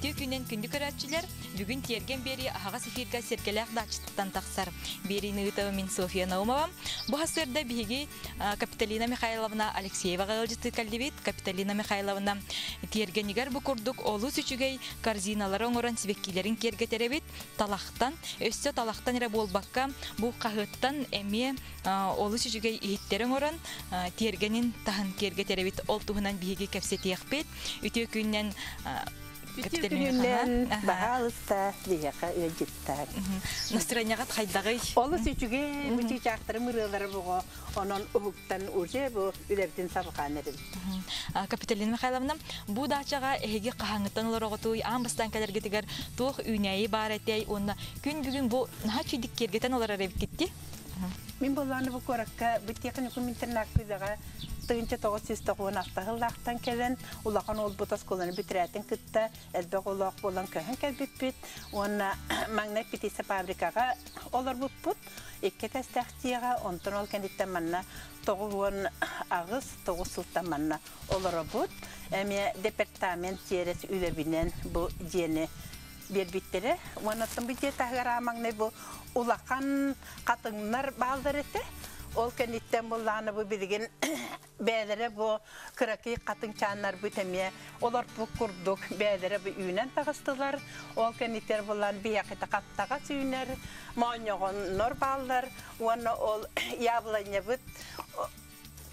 Үтүө күнүнэн күндү көрөөччүлэр, бүгүн Тиэргэн биэрии аһаҕас эфиргэ Сэргэлээх даачатыттан тахсар. Биэриини ыытабын мин Софья Наумова. Бу сарсыарда биһиги Капитолина Михайловна Алексееваҕа ыалдьыттыы кэллибит. Капитолина Михайловна тиэргэнигэр бу курдук олус үчүгэй корзиналары оҥорон сибэккилэрин киэргэтэр эбит. Талахтан, өссө талахтан эрэ буолбакка, бу хаһыаттан эмиэ олус үчүгэй иһиттэри оҥорон тиэргэнин таһын киэргэтэр эбит. Ол туһунан биһиги кэпсэтиэхпит. Үтүө күнүнэн Үтүө күнүнэн баһаалыста биһиэхэ ыалдьыттар. Настроенияҕыт хайдаҕый? Олус үчүгэй, бу чыычаахтарым ырыалара буҕа, онон уһуктан уже бу үлэбитин салҕаан эрэбит. Капитолина Михайловна, бу даачаҕа эһиги хаһааҥҥыттан олороҕутуй, аан бастаан кэлэргитигэр туох үүнээйи баар этэй уонна күн бүгүн бу наһаа үчүгдүк киэргэтэн олорор эбиккит дии? Мин буоллаҕына бу куоракка бу техникум интернакка 1996 сыллаахтан кэлэн улахан уолбут оскуоланы бүтэрээтин кытта элбэх оҕолоох буолан көһөн кэлбиппит уонна маҥнай птица фабрикаҕа олорбуппут икки этээстээх дьиэҕэ онтон ол кэнниттэн манна 98 тоҕус сылтан манна олоробут эмиэ департамент тиэрэс үлэбинэн бу дьиэни биэрбиттэрэ уонна оттон бу дьиэ таһыгар аамаҥнай бу улахан хатыҥнар бааллар этэ. Ол кэнниттэн буллаҕына бу билигин бэйэлэрэ бу кыракый хатыҥчааннарбыт эмиэ олорпут курдук бэйэлэрэ бу үүнэн таҕыстылар. Ол кэнниттэн буллаан биһиэхэ хаптаҕас үүнэр, моонньоҕоннор бааллар уонна ол яблонябыт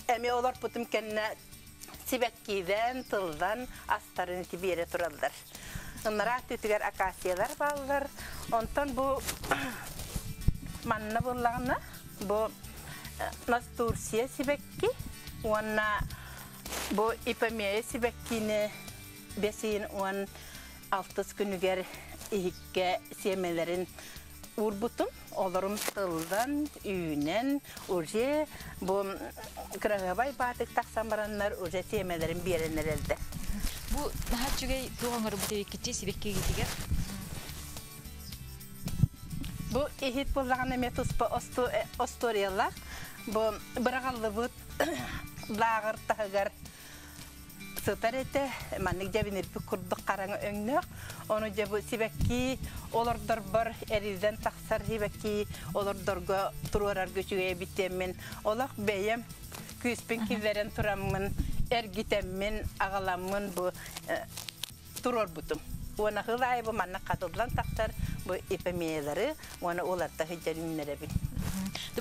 эмиэ олорпутум кэннэ сибэккиилээн, тыллан астарын ити биэрэ тураллар. Ынараа өттүгэр акациялар бааллар. Онтон бу манна буоллаҕына бу настурция сибэкки уонна бу ипомея сибэккини бэсиин уон алтыс күнүгэр иһиккэ сиэмэлэрин уурбутум. Олорум тыллан, үүнэн, уже бу кыраһыабай баатык тахсан бараннар уже сиэмэлэрин биэрэн эрэллэр. Бу наһаа үчүгэй туох оҥорбут эбиккитий сибэккигитигэр? Бу иһит буоллаҕына эмиэ туспа остуоруйалаах. Бу быраҕаллыбыт лааҕыр таһыгар сытар этэ, маннык дьэбинирбит курдук хараҥа өҥнөөх. Ону дьэ бу сибэкки олордорбор эриллэн тахсар сибэкки олордорго туруорарга үчүгэй эбит диэммин олох бэйэм күүспүн киллэрэн тураммын, эргитэммин, аҕаламмын бу туруорбутум. Уонна сыл аайы бу манна хатыллан тахсар бу ипомеялары уонна уларта сылдьар үүннэрэбин.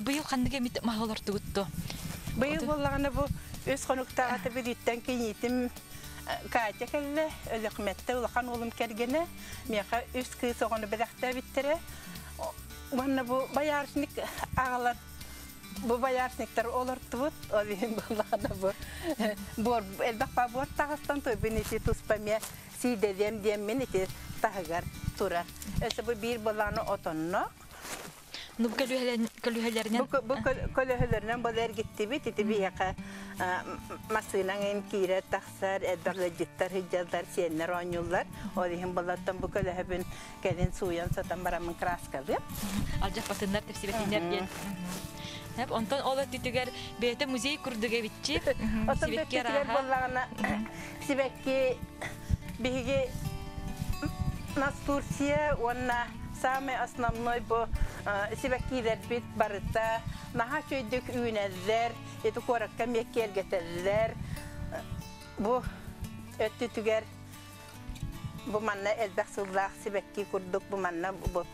Быйыл ханнык эмит маһы олортугут дуо? Быйыл буоллаҕына бу үс хонуктааҕыта Бүлүүттэн киниитим Катя кэллэ, Өлөхмөттө улахан уолум кэргэнэ, миэхэ үс кыыс оҕону бэлэхтээбиттэрэ. Уонна бу боярышник аҕалан бу боярышниктар олортубут, ол иһин буоллаҕына бу буор элбэх буор таҕыстан туйбун ити туспа эмиэ сиидэлиэм диэммин ити таһыгар турар. Өссө бу биир былааны отонно. Ну, бу көлүөһэлэринэн Бу көлөһөлөрүнэн бу эргиттибит ити биһиэхэ массыынаҥ ин киирэр тахсар, элбэх ыалдьыттар сылдьаллар, сиэннэр оонньууллар. Ол иһин булаттан бу көлөһөбүн кэлин сууйан сотон бараммын краскалыам. Алдьаппатыннар, тэпсибэтиннэр диэн. Онтон ол өттүтүгэр бэйэтэ музей курдук эбитчи. Оттон өттүтүгэр буоллаҕына сибэкки биһиги Настурция уонна самый основной бу сибэккилэрбит барыта наһаа үчүгэйдик үүнэллэр, ити куоракка эмиэ киэргэтэллэр. Бу өттүтүгэр Бу манна элбэх сыллаах сибэкки курдук бу манна бу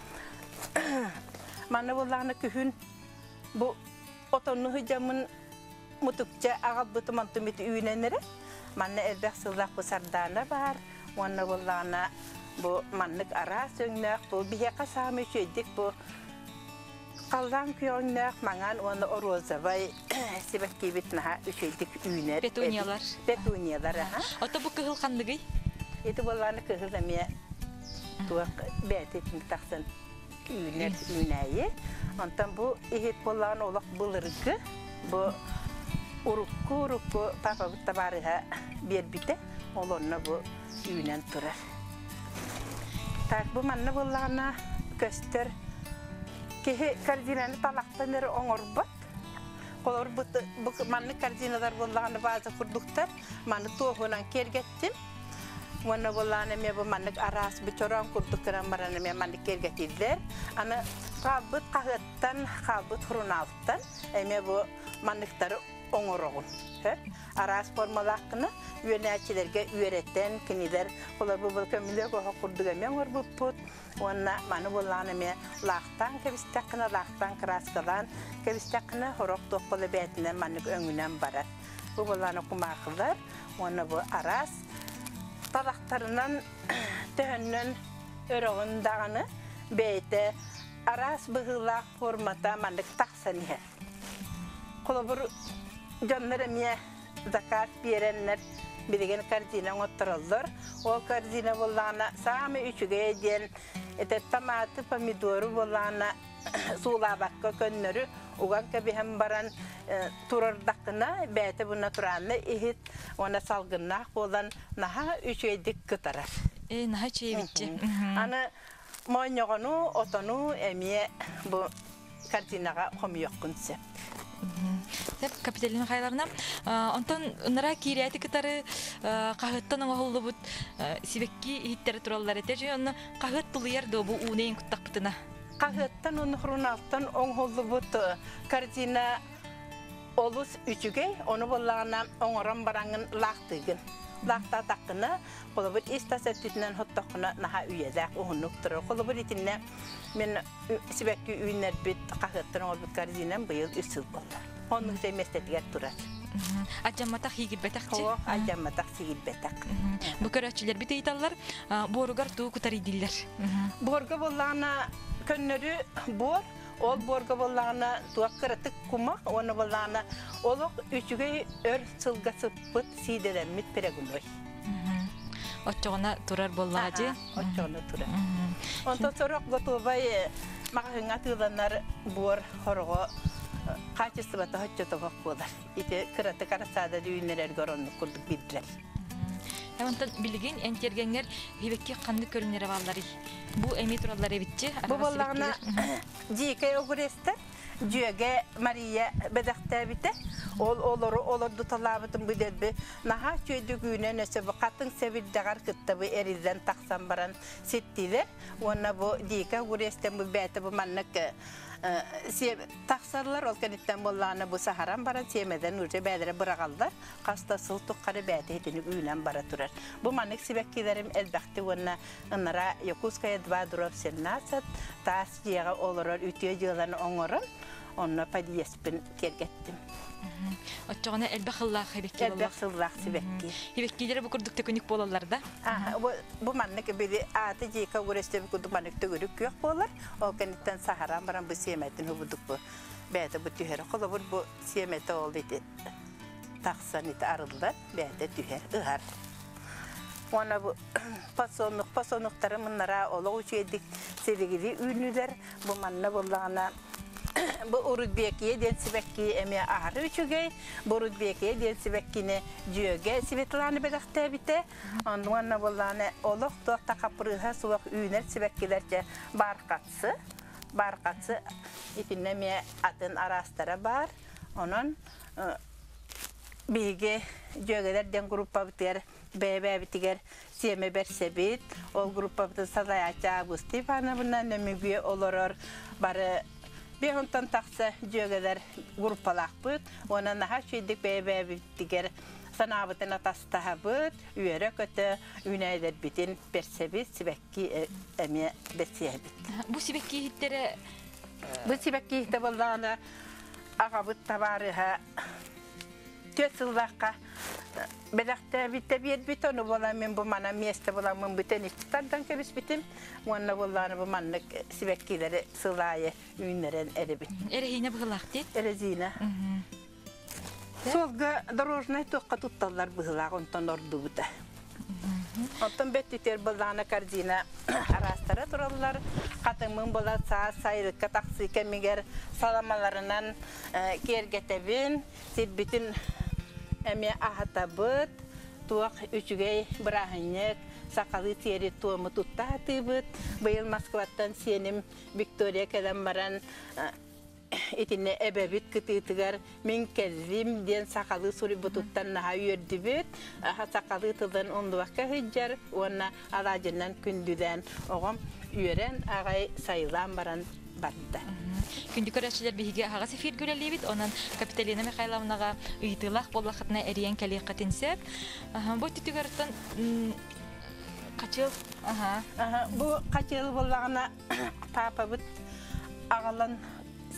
манна буоллаҕына күһүн бу отонну сыдьаммын мутукча аҕалбытым онтум ити үүнэн эрэ. Манна элбэх сыллаах бу сардаана баар уонна буоллаҕына бу маннык араас өҥнөөх бу биһиэхэ саамай үчүгэйдик бу халлаан күөҕүҥнээх маҥан уонна розовай сибэккибит наһаа үчүгэйдик үүнэр. Петуниялар. Петуниялар, аха. Ото бу кыһыл ханныгый? Ити буоллаҕына кыһыл эмиэ туох бэйэтин тахсан үүнэр үүнээйи. Онтон бу иһит буоллаҕына олох былыргы бу урукку урукку папабыт табаарыһа биэрбитэ. Ол онно бу үүнэн турар. Так бу манна буоллаҕына көстөр киһи корзинаны талахтан эрэ оҥорбот. Холобур бу маннык корзиналар буоллаҕына ваза курдуктар. Маны туоһунан киэргэттим. Уонна буоллаҕына эмиэ бу маннык араас бу чороон курдук гынан баран эмиэ маннык киэргэтиллэр. Аны хаалбыт хаһыаттан, хаалбыт сурунаалтан эмиэ бу манныктары оҥороҕун. Араас формалаах гына үөрэнээччилэргэ үөрэтэн, кинилэр холобур бу көмүлүөк оһох курдук эмиэ оҥорбуппут. Уонна маны буоллаҕына эмиэ лаахтаан кэбистэххинэ, лаахтаан кырааскалаан кэбистэххинэ, сорох туох буола бэйэтинэн маннык өҥүнэн барар. Бу буоллаҕына кумаахылар уонна бу араас талахтарынан төһөннөн өрөҕүн даҕаны бэйэтэ араас быһыылаах формата маннык тахсан иһэр. Холобур, дьоннор эмиэ заказ биэрэннэр билигин корзина оҥоттороллор. Ол корзина буоллаҕына саамай үчүгэйэ диэн это томаты, помидору буоллаҕына суулаабакка көннөрү уган кэбиһэн баран турардаххына бэйэтэ бу натуральный иһит уонна салгыннаах буолан наһаа үчүгэйдик кытарар. Э, наһаа үчүгэйбитчи. Аны моонньоҕону, отону эмиэ бу картинаҕа хомуйуоххун сөп. Сөп, Капиталина Михайловна. Онтон ынара киирээти кытары хаһыаттан оҥоһуллубут сибэкки иһиттэрэ тураллар этэ. Дьэ, онно хаһыат тулуйар дуо бу уунайын куттахпытына? Хаһыаттан уонна сурунаалтан оҥоһуллубут картина олус үчүгэй, ону буоллаҕына оҥорон бараҥҥын лаахтыыгын. Лаахтаатаххына, холобур, ис-тас өттүтүнэн хоттоххуна наһаа үйэлээх уһуннук турар. Холобур, итиннэ мин сибэкки үүннэрбит хаһыаттан оҥорбут корзинам быйыл үс сыл буолла. Оннук дьэ миэстэтигэр турар. Алдьамматах сиигирбэтэх чи? Оо, алдьамматах сиигирбэтэх. Бу көрөөччүлэрбит ыйыталлар, буоругар туу кутарый дииллэр. Буорга буоллаҕына көннөрү буор, ол буорга буоллаҕына туох кыратык кумах уонна буоллаҕына олох үчүгэй өр сылга сыппыт сиидэлэммит перегной. Оччоҕуна турар буоллаҕа дии. Оччоҕуна турар. Онтон сорох готовай маҕаһыыҥҥа атыыланар буор хороҕо хаачыстыбата оччотоҕох буолар. Ити кыратык арассаада үүннэрэргэ оннук курдук биллэр. Онтон билигин эн тиэргэҥҥэр сибэкки ханнык көрүҥнэрэ баалларый? Бу эмиэ тураллар эбитчи. Бу буоллаҕына дьиикэй огурецтар Дьүөгэ Мария бэдэхтээбитэ. Ол олору олордуталаабытым бу дэлби наһаа үчүгэйдик үүнэн өссө бу хатыҥ сэбирдэҕэр кытта бу эриллэн тахсан баран ситтилэр. Уонна бу дьиикэй огурецтан бу бэйэтэ бу маннык тахсаллар. Ол кэнниттэн буоллаҕына бу саһаран баран сиэмэдэн уже бэйэлэрэ быраҕаллар. Хас да сыл тухары бэйэтэ итинник үүнэн бара турар. Бу маннык сибэккилэрим элбэхтик уонна ынара Якутская 2 дробь 17 таас дьиэҕэ олорор үтүө дьыаланы оҥорон, онно подъездпын киэргэттим. Оччоҕуна элбэх сыллаах сибэкки Элбэх сыллаах сибэкки. Сибэккилэрэ бу курдук төкүнүк буолаллар да? Бу маннык били ааты дьиэкэ угурэстэбит курдук маннык төгүрүк күөх буолар. Ол кэнниттэн саһаран баран бу сиэмэтин хубудук бу бэйэтэ бу түһэр. Холобур бу сиэмэтэ ол ити тахсан ити арыллар, бэйэтэ түһэр, ыһар. Уонна бу подсолнух подсолнухтары мыннара олох үчүгэйдик силигили үүннүлэр. Бу манна буоллаҕына бу Урутбекия диэн сибэкки эмиэ аһары үчүгэй. Бу Урутбекия диэн сибэккини дьүөгэ Светлана бэлэхтээбитэ. Онно буоллаҕына олох туох да хаппырыыһа суох үүнэр сибэккилэр дьэ бархатсы. Бархатсы итиннэ эмиэ атын араастара баар. Онон биһиги дьүөгэлэр диэн группабытыгар бэйэ-бэйэбитигэр сиэмэ бэрсэбит. Ол группабытын салайааччы Августа Ивановна Нөмүгү олорор бары биэс онтон тахса дьүөгэлэр группалаахпыт. Уонна наһаа үчүгэйдик бэйэ-бэйэбитигэр санаабытын атастаһабыт, үөрэ-көтө үүнээйилэрбитин бэрсэбит, сибэкки эмиэ бэрсиэбит. Бу сибэкки иһиттэрэ Бу сибэкки иһитэ буоллаҕына аҕабыт табаарыһа түөрт сыллаахха бэлэхтээбитэ биэрбит ону буолан мин бу манан миэстэ буламмын бүтэн икки тардан кэбиспитим уонна буоллаҕына бу маннык сибэккилэри сыл аайы үүннэрэн эрэбин. Эрэһиинэ быһылаах дии? Эрэзиинэ. Суолга дорожнай туохха тутталлар быһылаах онтон ордубута. Оттон бөттүтүөр былаана корзина араастара тураллар. Хатыҥмын була саас сайылыкка тахсыы кэмигэр саламаларынан киэргэтэбин, сирбитин эмиэ аһатабыт, туох үчүгэй бырааһынньык, сахалыы сиэри туому тутта сатыыбыт. Быйыл Москваттан сиэним Виктория кэлэн баран. Итиннэ эбэбит кытыытыгар мин кэллим диэн сахалыы суруйбутуттан наһаа үөрдүбүт. Сахалыы тылын умнубакка сылдьар уонна алаадьынан күндүлээн оҕом үөрэн аҕай сайылаан баран барда. Күндү көрөөччүлэр биһиги аһаҕас эфиргэ үлэлиибит. Онон Капиталина Михайловнаҕа ыйытыылаах буоллаххытына эрийэн кэлиэххитин сөп. Бу өттүгэр хачыал Бу хачыал буоллаҕына паапабыт аҕалан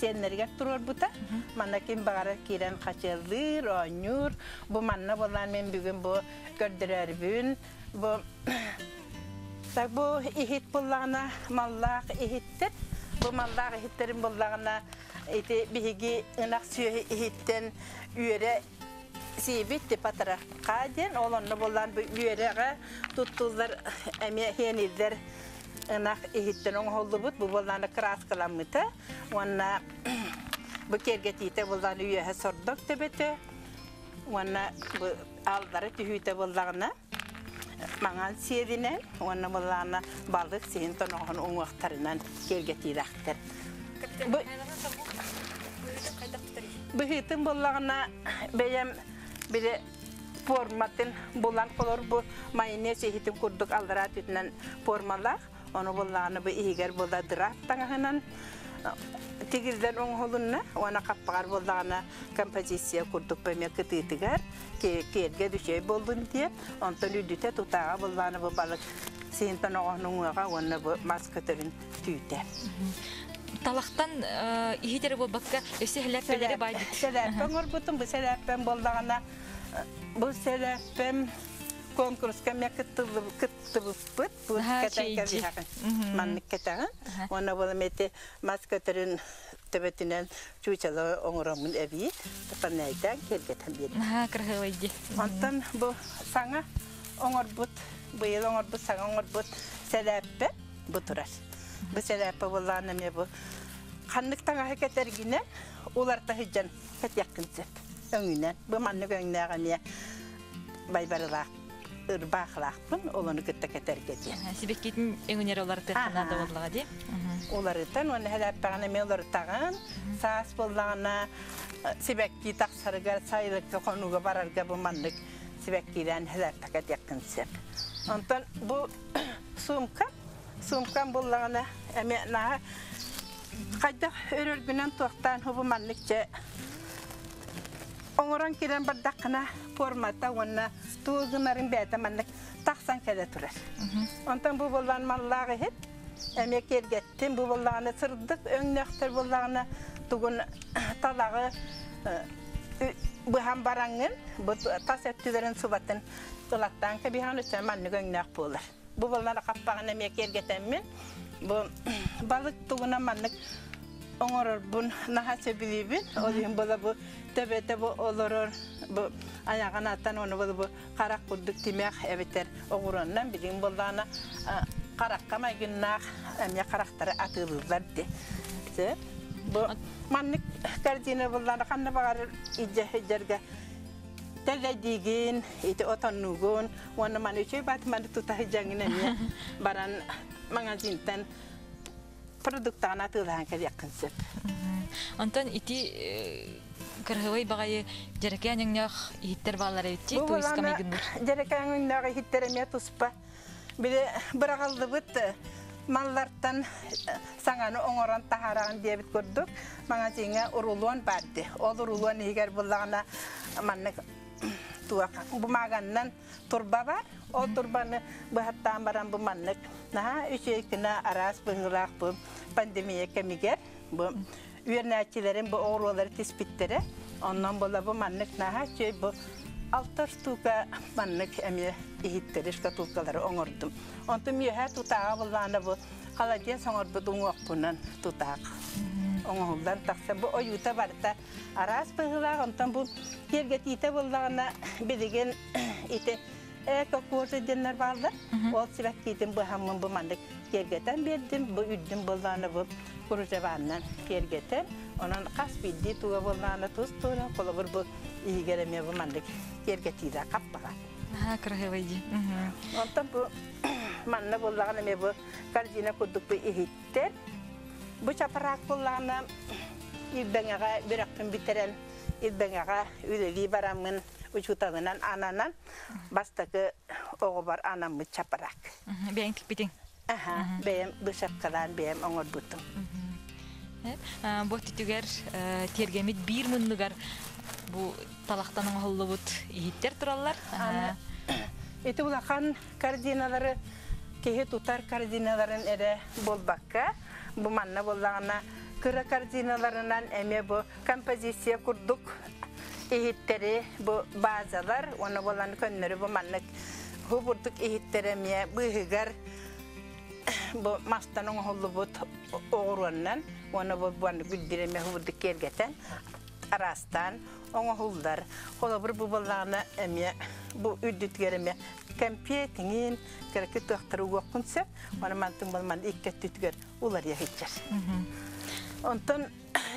сиэннэригэр туруорбута. Манна ким баҕарар киирэн хачыаллыыр, оонньуур. Бу манна буоллаан мен бүгүн бу көрдөрөрбүн. Бу так бу иһит буллаҕына маллаах иһиттэр. Бу маллаах иһиттерин буллаҕына ити биһиги ынах сүөһү иһиттэн үөрэ сиибит типатарахха диэн ол онно буллаан бу үөрэҕэ туттуллар эмиэ хиэниллэр ынах иһиттэн оҥоһуллубут бу буоллаана кырааскаламмыта уонна бу киэргэтиитэ буоллаана үөһэ сордок төбөтө уонна бу алдара түһүүтэ буоллаҕына маҥан сиэдинэн уонна буоллаана балык сиһин тоноҕоһун уҥуохтарынан киэргэтиилээхтэр. Быһыытын буоллаҕына бэйэм били форматын булан холор бу майонез иһитин курдук аллараа түтүнэн формалаах ону буллаҕына бу иһигэр була дыраап таҥаһынан тигиллэн оҥоһулунна уонна хаппаҕар буоллаҕына композиция курдук эмиэ кытыытыгар киэргэ үчүгэй буоллун диэн онтон үрдүтэ тутааҕа буоллаҕына бу балык сиһин тоноҕоһун уҥуоҕа уонна бу мас көтөрүн түүтэ. Талахтан иһит эрэ буолбакка өссө сэлээппэлэри баайбыт. Сэлээппэ оҥорбутум бу сэлээппэм буоллаҕына бу сэлээппэм конкурска эмиэ кыттыбыппыт. Бу кэтэн кэбиһэҕин. Маннык кэтэҕин. Уонна буолам эти мас көтөрүн төбөтүнэн чуучала оҥороммун эбии панайдаан киэргэтэн биэрдим. Наһаа кыраһыабай дии. Онтон бу саҥа оҥорбут, быйыл оҥорбут, саҥа оҥорбут сэлээппэ бу турар. Бу сэлээппэ буоллаҕына эмиэ бу ханнык таҥаһы кэтэргинэн уларта сылдьан кэтиэххин сөп. Өҥүнэн. Бу маннык өҥнөөх эмиэ байбарылаах ырбаахылаахпын, ол ону кытта кэтэргэ диэн. Сибэккитин өҥүнэр уларытыахха наада буоллаҕа дии. Уларытан уонна сэлээппэҕин эмиэ уларытаҕын. Саас буоллаҕына сибэкки тахсарыгар сайылыкка хонууга барарга бу маннык сибэккилээн сэлээппэ кэтиэххин сөп. Онтон бу сумка Суумкам буллаҕына эмиэ наһаа хайдах өрөргүнэн туохтаан хубу маннык дьэ оҥорон киирэн бардаххына формата уонна тугу гынарын бэйэтэ маннык тахсан кэлэ турар. Онтон бу буоллаан маллаах иһит эмиэ киэргэттим бу буоллаҕына сырдык өҥнөөхтөр буоллаҕына тугун талаҕы быһан бараҥҥын бу тас өттүлэрин субатын ылаттаан кэбиһэҕин өссө маннык өҥнөөх буолар. Бу баллары хаппаҕын эмиэ киэргэтэммин, бу балык тугунан маннык оҥорорбун наһаа сөбүлүүбүн. Ол иһин була бу төбөтө бу олорор бу айаҕын аттан ону була бу харах курдук тимэх эбэтэр оҕуруоннан билигин буоллаҕына харахха майгыннаах эмиэ харахтары атыылыыллар дии. Сөп. Бу маннык корзина буллаҕына ханна баҕарар илдьэ сылдьарга тэлэдиигин, ити отоннуугун уонна маны үчүгэй баат маны тута сылдьаҥҥын эмиэ баран магазинтан продуктаҕын атыылаһан кэлиэххин сөп. Онтон ити кырыһыбай баҕайы дьэрэкээн өҥнөөх иһиттэр бааллар эбит дии, туриска майгынныыр. Дьэрэкээн өҥнөөх иһиттэр эмиэ туспа. Били быраҕыллыбыт маллартан саҥаны оҥорон таһаараҕын диэбит курдук магазиҥҥа урулуон баар дии. Ол урулуон иһигэр буллаҕына маннык туох бумаганнан турба бар. Ол турбаны быһаттаан баран бу маннык наһаа үчүгэй гына араас быһыылаах бу пандемия кэмигэр бу үөрэнээччилэрим бу оҕуруолары тиспиттэрэ. Онон була бу маннык наһаа үчүгэй бу алта штука маннык эмиэ иһиттэри шкатулкалары оҥордум. Онтон үөһээ тутааҕа буллаана бу холодец оҥорбут уҥуохпунан тутаах оҥоһуллан тахса. Бу ойуута барыта араас быһыылаах. Онтон бу киэргэтиитэ буоллаҕына билигин ити эко-кожа диэннэр бааллар. Ол сибэккиитин быһаммын бу маннык киэргэтэн биэрдим. Бу үрдүн буоллаҕына бу кружеваннан киэргэтэн, онон хас биирдии туга буоллаҕына тус-туһунан холобур бу иһигэр эмиэ бу маннык киэргэтиилээх хаппаҕа. Наһаа кыраһыабай дии. Онтон бу манна буоллаҕына эмиэ бу корзина курдук бу иһиттэр. Бу чапараак буоллаҕына Илбэҥэҕэ үөрэхпин бүтэрэн, Илбэҥэҕэ үлэлии бараммын учууталынан ананан, бастакы оҕобор анаммыт чапарак. Бэйэҥ тикпитиҥ? Аха, бэйэм бышапкалаан бэйэм оҥорбутум. Бу өттүгэр тиэргэммит биир муннугар бу талахтан оҥоһуллубут иһиттэр тураллар. Ити улахан корзиналары киһи тутар корзиналарын эрэ буолбакка, бу манна буоллаҕына кыра корзиналарынан эмиэ бу композиция курдук иһиттэри бу базалар уонна буолан көннөрү бу маннык бу бурдук иһиттэр эмиэ быыһыгар бу мастан оҥоһуллубут оҕуруоннан уонна бу гүлдир эмиэ бурдук киэргэтэн араастаан оҥоһуллар. Холобур бу буоллаҕына эмиэ бу үрдүтүгэр эмиэ кэмпиэтиҥин кыракый туохтары угуоххун сөп. Оны мантын болман икки өттүтүгэр уларыйа сылдьар. Онтон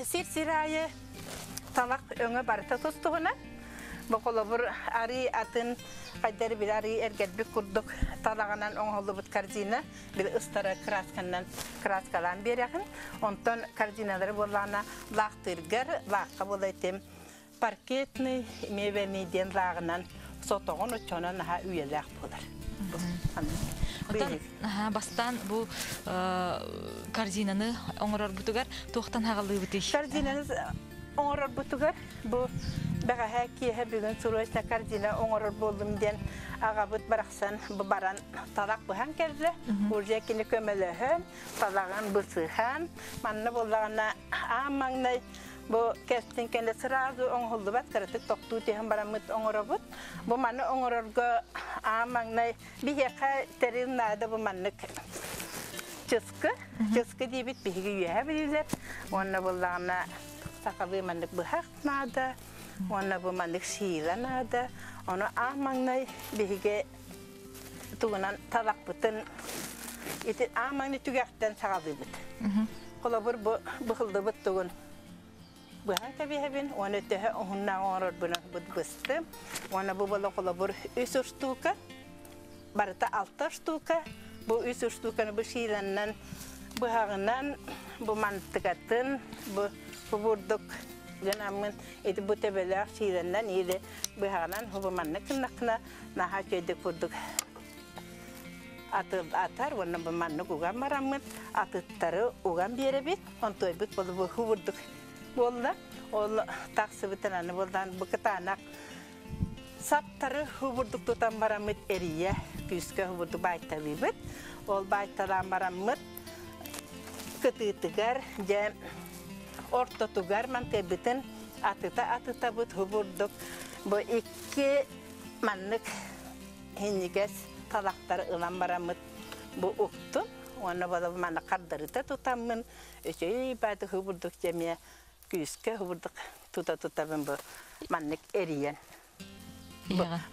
сир-сир аайы талах өҥө барыта тустугуна бу холобур арыы атын хайдары били арыы эргэрбит курдук талаҕынан оҥоһуллубут корзина били ыстара красканан краскалаан биэрэҕин. Онтон корзиналары буоллаҕына лаахтыыргар лаахха буола этим паркетный мебельный диэн лааҕынан сотоҕун оччонон наһаа үйэлээх буолар. Оттон бастаан бу корзинаны оҥорорбутугар туохтан хаҕалыыбытый? Корзинаны оҥорорбутугар бу бэҕэһээ киэһэ бүгүн срочно корзина оҥорор буоллум диэн аҕабыт барахсан бу баран талах быһан кэллэ. Уже кини көмөлөһөн, талаҕын бысыһан, манна буоллаҕына аан маҥнай бу кэстин кэннэ сразу оҥоһуллубат кыратык тохтуу түһэн бараммыт оҥоробут. Бу маны оҥорорго аан маҥнай биһиэхэ тэрил наада бу маннык чыскы, чыскы диэбит биһиги үөһэ билилэр. Уонна буллаҕына сахалыы маннык быһах наада, уонна бу маннык сиила наада. Ону аан маҥнай биһиги тугунан талахпытын ити аан маҥнай түгэхтэн саҕалыыбыт. Холобур бу быһыллыбыт тугун быһан кэбиһэбин уонна төһө уһуннаах оҥорорбунан быстым. Уонна бу бола холобур үс устуука, барыта алта устуука. Бу үс устууканы бу шииланнан быһаҕынан бу мантыкатын бу бурдук гынаммын ити бу төбөлөөх шииланнан или быһаҕынан бу маннык гыннаххына наһаа үчүгэйдик курдук атар уонна бу маннык уган бараммыт атыттары уган биэрэбит онтуойбут болу бурдук буолла ол тахсыбытын аны буоллаан бу кытаанах саптары бурдук тутан бараммыт эрийэ күүскэ бурдук баайталыыбыт ол баайталаан бараммыт кытыытыгар дьэ ортотугар мантыйбытын атыта атытабыт бурдук бу икки маннык иһинньигэс талахтары ылан бараммыт бу уктум уонна болобу манна хардарыта тутаммын үчүгэй бааты хубурдук дьэмиэ күүскэ хубурдук тута тутабын бу маннык эрийэн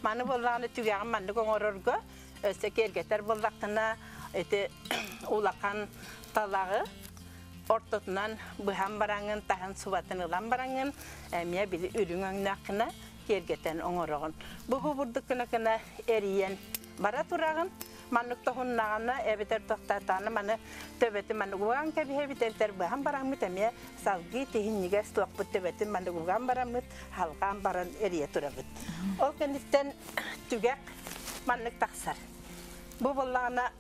маны буоллаҕына түгэҕин маннык оҥорорго өссө киэргэтэр буоллаххына ити улахан талаҕы ортотунан быһан бараҥҥын таһын субатын ылан бараҥҥын эмиэ били үрүҥ өҥнөөххүнэ киэргэтэн оҥороҕун. Бу бурдук гына-гына эрийэн бара тураҕын. Маннык тоһуннаҕына эбэтэр тохтоотоҕуна маны төбөтүн маннык уган кэбиһэбит эбэтэр быһан бараммыт эмиэ салгыы тиһинньигэс туохпут төбөтүн маннык уган бараммыт халҕаан баран эрийэ турабыт. Ол кэнниттэн түгэх маннык тахсар. Бу буоллаҕына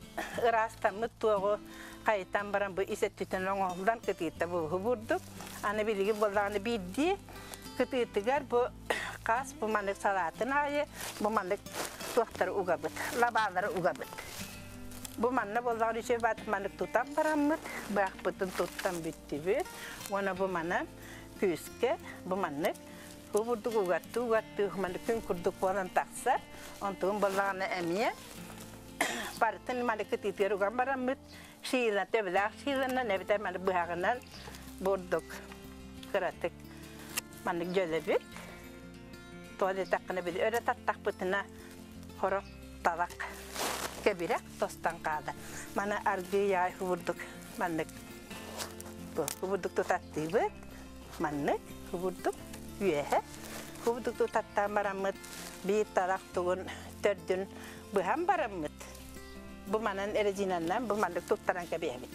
ыраастаммыт туоҕу хайытан баран бу ис өттүтүн оҥоһуллан кытыыта бу бурдук. Аны билигин буоллаҕына биирдии кытыытыгар бу хас бу маннык салаатын аайы бу маннык туохтары угабыт, лабаалары угабыт. Бу манна буоллаҕына үчүгэй баат маннык тутан бараммыт, быахпытын туттан бүттүбүт. Уонна бу манан күүскэ бу маннык бу бурдук угаттыы угаттыы маннык күн курдук буолан тахсар. Онтугун буоллаҕына эмиэ барытын маннык кытыытыгар уган бараммыт шиила төбөлөөх шииланан эбэтэр маннык быһаҕынан бурдук кыратык маннык дьөлөбүт. Тоҕо диэтэххинэ били өрө таттахпытына хорох талах кэбирэх тостон хаалар. Маны аргыый аай бурдук маннык бурдук тутаттыыбыт маннык бурдук үөһэ бурдук тутаттаан бараммыт биир талах тугун төрдүн быһан бараммыт бу манан резинаннан бу маннык туттаран кэбиһэбит.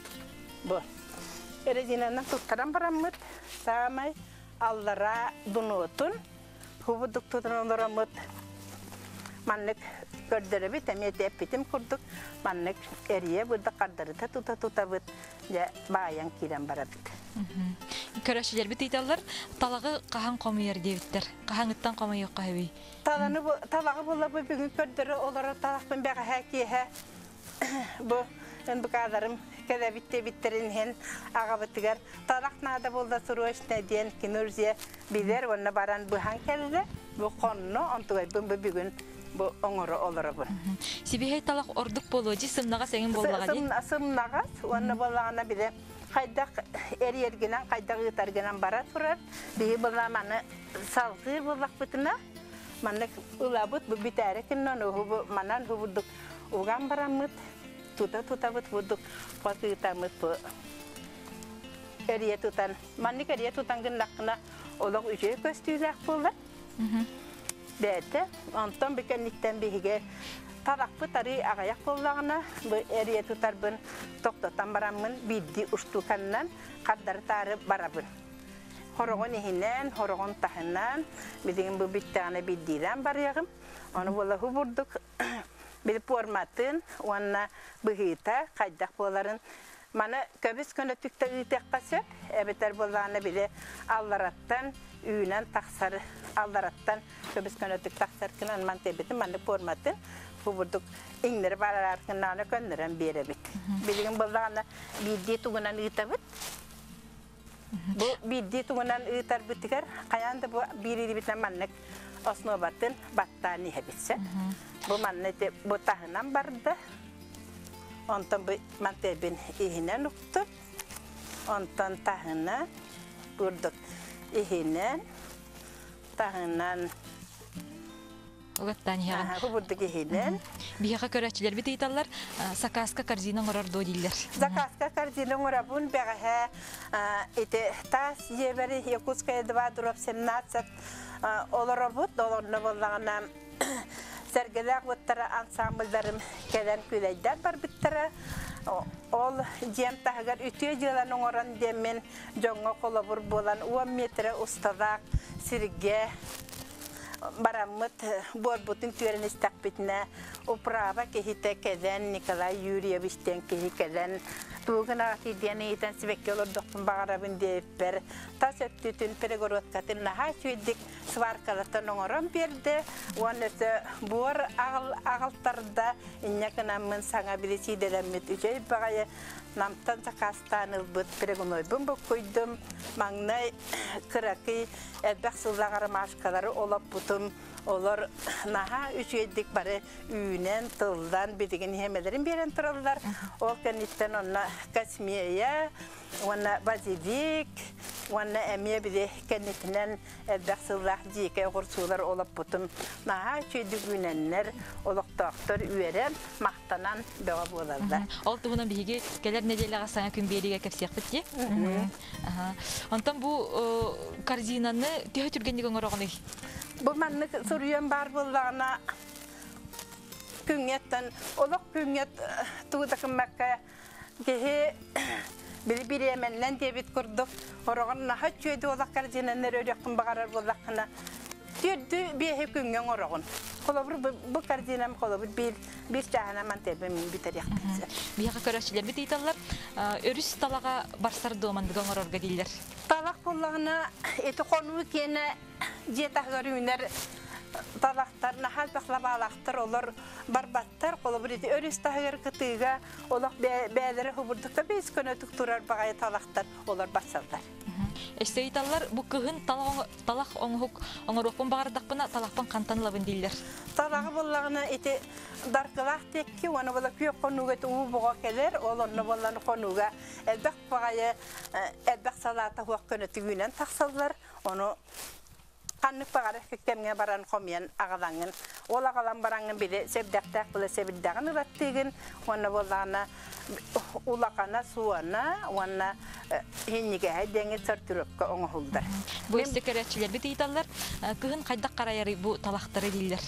Бу. Резинанан туттаран бараммыт саамай аллараа дунуотун хубудук тутан олороммут маннык көрдөрөбүт эмиэ эппитим курдук маннык эрийэ бырда хардарыта тута тутабыт дьэ баайан киирэн барабыт. Көрөөччүлэрбит ыйталлар талаҕы хаһан хомуйар диэбиттэр. Хаһаҥыттан хомуйуохха сөбүй? Таланы талаҕы була бу бүгүн көрдөрө олорор талахпын бэҕэһээ киэһэ бу НБКларым кэлэбит диэбиттэрин иһин аҕабытыгар талах наада буолла срочно диэн кинурзия билэр уонна баран быһан кэллэ. Бу хонно онтугайбын бу бүгүн бу оҥоро олоробун. Сибиһэй талах ордук буолуо дии сымнаҕас эҥин буоллаҕа дии. Сымнаҕас уонна буоллаҕына билэ хайдах эрийэргинэн хайдах ыытаргынан бара турар. Биһи буолла маны салгыы буоллахпытына маннык ылабыт бу бүтээри киннон уһу манан хубурдук уган бараммыт тута тутабыт бурдук хос ыытаммыт бу эрийэ тутан маннык эрийэ тутан гыннаххына олох үчүгэй көстүүлээх буолар бэйэтэ онтон бу кэнниттэн биһиги тарахпыт арыы аҕыйах буоллаҕына бу эрийэ тутарбын тохтотон бараммын биирдии устууканнан хардары таары барабын хороҕун иһинэн хороҕун таһынан билигин бу бүттэҕинэ биирдиилээн барыаҕым ону буола бурдук били пуорматын уонна быһыыта хайдах буоларын маны көбүс көнөтүк да ыытыахха сөп эбэтэр буоллаҕына били аллараттан үүнэн тахсар аллараттан көбүс көнөтүк тахсар гынан ман тэбитин маннык пуорматын бу бурдук иҥнэри барар гынааны көннөрөн биэрэбит билигин буоллаҕына биирдии тугунан ыытабыт Бу биирдии тугунан ыытарбытыгар хайаан да бу биир илиибитинэн маннык основатын баттаан иһэбит сөп. Бу манна ити бу таһынан барда. Онтон бу мантыйбын иһинэн уктум. Онтон таһынан бурдук иһинэн таһынан Угаттаан иһэҕин. Бу бурдук иһинэн. Биһиэхэ көрөөччүлэрбит ыйыталлар, заказка корзина оҥорор дуо дииллэр. Заказка корзина оҥоробун бэҕэһээ ити таас дьиэбэр Якутская 2 дробь 17 олоробут. Олорно буоллаҕына сэргэлээх уоттара ансамбльдарым кэлэн күлэйдэр барбыттара. Ол дьиэм таһыгар үтүө дьыаланы оҥорон диэммин дьоҥҥо холобур буолан 10 метрэ усталаах сиргэ бараммыт буорбутун түөрэн истэхпитинэ управа киһитэ кэлэн Николай Юрьевич диэн киһи кэлэн тугун диэн ыйытан сибэкки олордохпун баҕарабын диэбиппэр тас өттүтүн перегородкатын наһаа үчүгэйдик сваркалатан оҥорон биэрдэ уонна өссө буор аҕалтарда инньэ гынаммын саҥа билисиидэлэммит үчүгэй баҕайы Намтан сакаастаан ылбыт перегонойбун буккуйдум маҥнай кыракый элбэх сыллаах ромашкалары олоппутум. Олор наһаа үчүгэйдик бары үүнэн, тыллан, билигин иһэмэлэрин биэрэн тураллар. Ол кэнниттэн онно космея уонна базилик уонна эмиэ били кэннитинэн элбэх сыллаах дьиикэй оҕурсуулар олоппутум. Наһаа үчүгэйдик үүнэннэр, олохтоохтор үөрэн, махтанан бөҕө буолаллар. Ол туһунан биһиги кэлэр нэдиэлэҕэ саҥа күн биэриигэ кэпсиэхпит дии. Онтон бу корзинаны төһө түргэнник оҥороҕунуй? Бу маннык суруйан баар буоллаҕына күҥҥэттэн олох күҥҥэ тугу да гыммакка киһи били бириэмэннэн диэбит курдук хороҕор наһаа үчүгэй олох корзинаны өрүөххүн баҕарар буоллаххына Түөрдү биэһи күҥҥэ оҥороҕун. Холобур, бу корзинам холобур биир биир чааһынан мантыйбын мин бүтэриэхпин сөп. Биһиэхэ көрөөччүлэрбит ыйыталлар, өрүс талаҕа барсар дуо мандыга оҥорорго дииллэр. Талах буоллаҕына, ити хонуу киэнэ дьиэ таһыгар үүнэр талахтар, наһаа элбэх лабаалаахтар, олор барбаттар. Холобур, ити өрүс таһыгар кытыыга олох бэйэлэрэ хубурдукка бэйс көнөтүк турар баҕайы талахтар олор барсаллар. Өссө ыйыталлар, бу кыһын талах оҥоһук оҥоруохпун баҕардахпына талахпын хантан ылабын дииллэр. Талаҕы буллаҕына ити даркылаах диэкки уонна була күөх хонууга уу боҕо кэлэр, ол онно буоллан хонууга элбэх баҕайы элбэх салаата хуох көнөтүгүүнэн тахсаллар. Ону ханнык баҕарар кэмҥэ баран хомуйан аҕалаҥҥын ол аҕалан бараҥҥын били сэбдэхтээх була сэбирдэҕин ылаттыыгын уонна буоллаҕына улахана суона уонна иһинньигэһэ диэҥи сортировка оҥоһуллар. Бу өссө көрөөччүлэрбит ыйыталлар, кыһын хайдах харайарый бу талахтары дииллэр.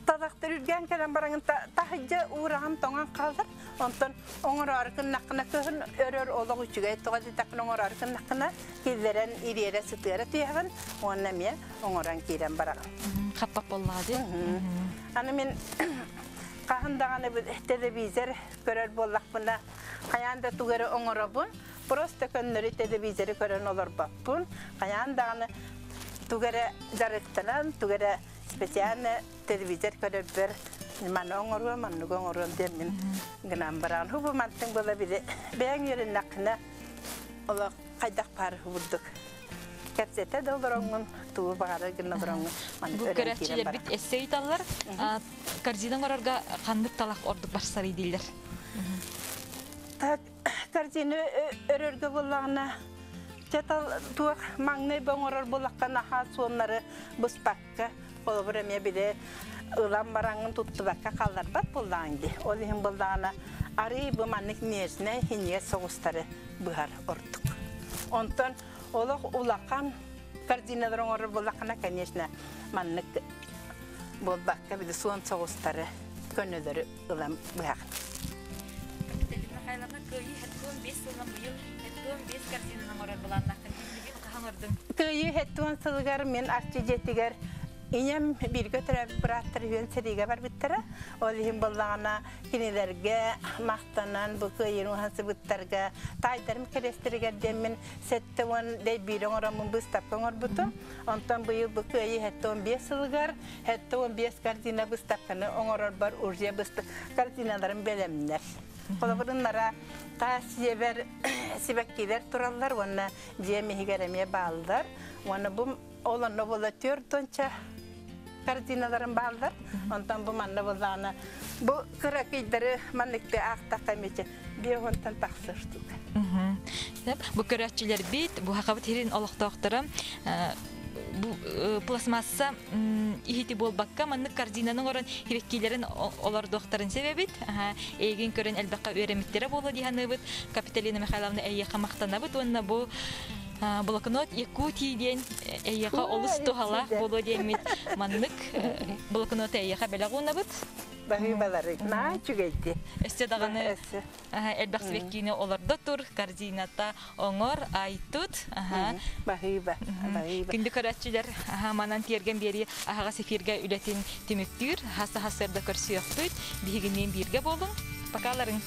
Талахта Үргэн кэлэн бараҥын таһыдьа уураҕын тоҥон хаалар. Онтон оҥороору гыннаххына кыһын өрөр олох үчүгэй тоҕо диэтэххинэ оҥороору гыннаххына киллэрэн ириэрэ сытыара түһэҕин уонна эмиэ оҥорон киирэн бараҕын. Хаппап буоллаҕа дии. Аны мин хаһан даҕаны телевизор көрөр буоллахпына хайаан да тугу эрэ оҥоробун. Просто көннөрү телевизоры көрөн олорбоппун. Хайаан даҕаны тугу эрэ дьарыктанан, тугу эрэ специально телевизор көрөрбөр маны оҥоруом, манныгы оҥоруом диэммин гынан баран. Хубу мантыҥ буола били бэйэҥ үөрэннэххинэ олох хайдах баар курдук кэпсэтэ да олороҥҥун, тугу баҕарар гына олороҥҥун маны Бу өрөн киирэн көрөөччүлэрбит бараҕын. эссе ыйталлар. Корзина оҥорорго ханнык талах ордук барсарый дииллэр. Так, корзина өрөргө буоллаҕына, чатал туох маҥнай оҥорор буоллахха наһаа суоннары быспакка, холобур эмиэ били ылан бараҥҥын туттубакка хаалларбат буоллаҕыҥ дии. Ол иһин буоллаҕына арыый бу маннык нежнэй, хиньиэс соҕустары быһар ордук. Онтон олох улахан корзиналар оҥорор буоллаххына, конечно, маннык буолбакка били суон соҕустары көнөлөрү ылан быһаҕын. Капиталина Михайловна, Кыайыы 75 сылынан быйыл 75 корзинаны оҥорор былааннааххын. Билигин хаһан ордуҥ? Кыайыы 70 сылыгар мин Арчы дьиэтигэр ийэм бииргэ төрөөбүт бырааттар үһүөн сэриигэ барбыттара. Ол иһин буоллаҕына кинилэргэ махтанан бу кыайыыны уһансыбыттарга таайдарым кэриэстэригэр диэммин 70 дэйбиир оҥороммун быыстапка оҥорбутум. Онтон быйыл бу кыайыы 75 сылыгар 75 картина быыстапканы оҥорорбор уже картиналарым бэлэмнэр. Холобуруннара таас дьиэбэр сибэккилэр тураллар уонна дьиэм иһигэр эмиэ бааллар. Уонна бу ол онно буола түөрт уонча картиналарым бааллар. Онтон бу манна буоллаҕына бу кыракыйдары манныкты аахтахха эмиэ биэс уонтан тахсар штука. Бу көрөөччүлэрбит, бу хахабыт сирин олохтоохторо бу пластмасса иһити буолбакка маннык корзинаны оҥорон сибэккилэрин олордуохтарын себебит. Эйигин көрөн элбэххэ үөрэммиттэрэ буолуо дии саныыбыт. Капиталина Михайловна эйиэхэ махтанабыт уонна бу блокнот Якутии диэн эйиэхэ олус туһалаах буолуо диэммит маннык блокнот эйиэхэ бэлэх уунабыт. Баһыыбалары наһаа үчүгэйди. Өссө даҕаны элбэх сибэккини олордо тур, корзината оҥор, айтут. Баһыыба, баһыыба. Күндү көрөөччүлэр, манан тиэргэн биэрии аһаҕас эфиргэ үлэтин түмүктүүр. Хас да сарсыарда көрсүөхпүт. Биһигинниин бииргэ буолуҥ. Покаларыҥ.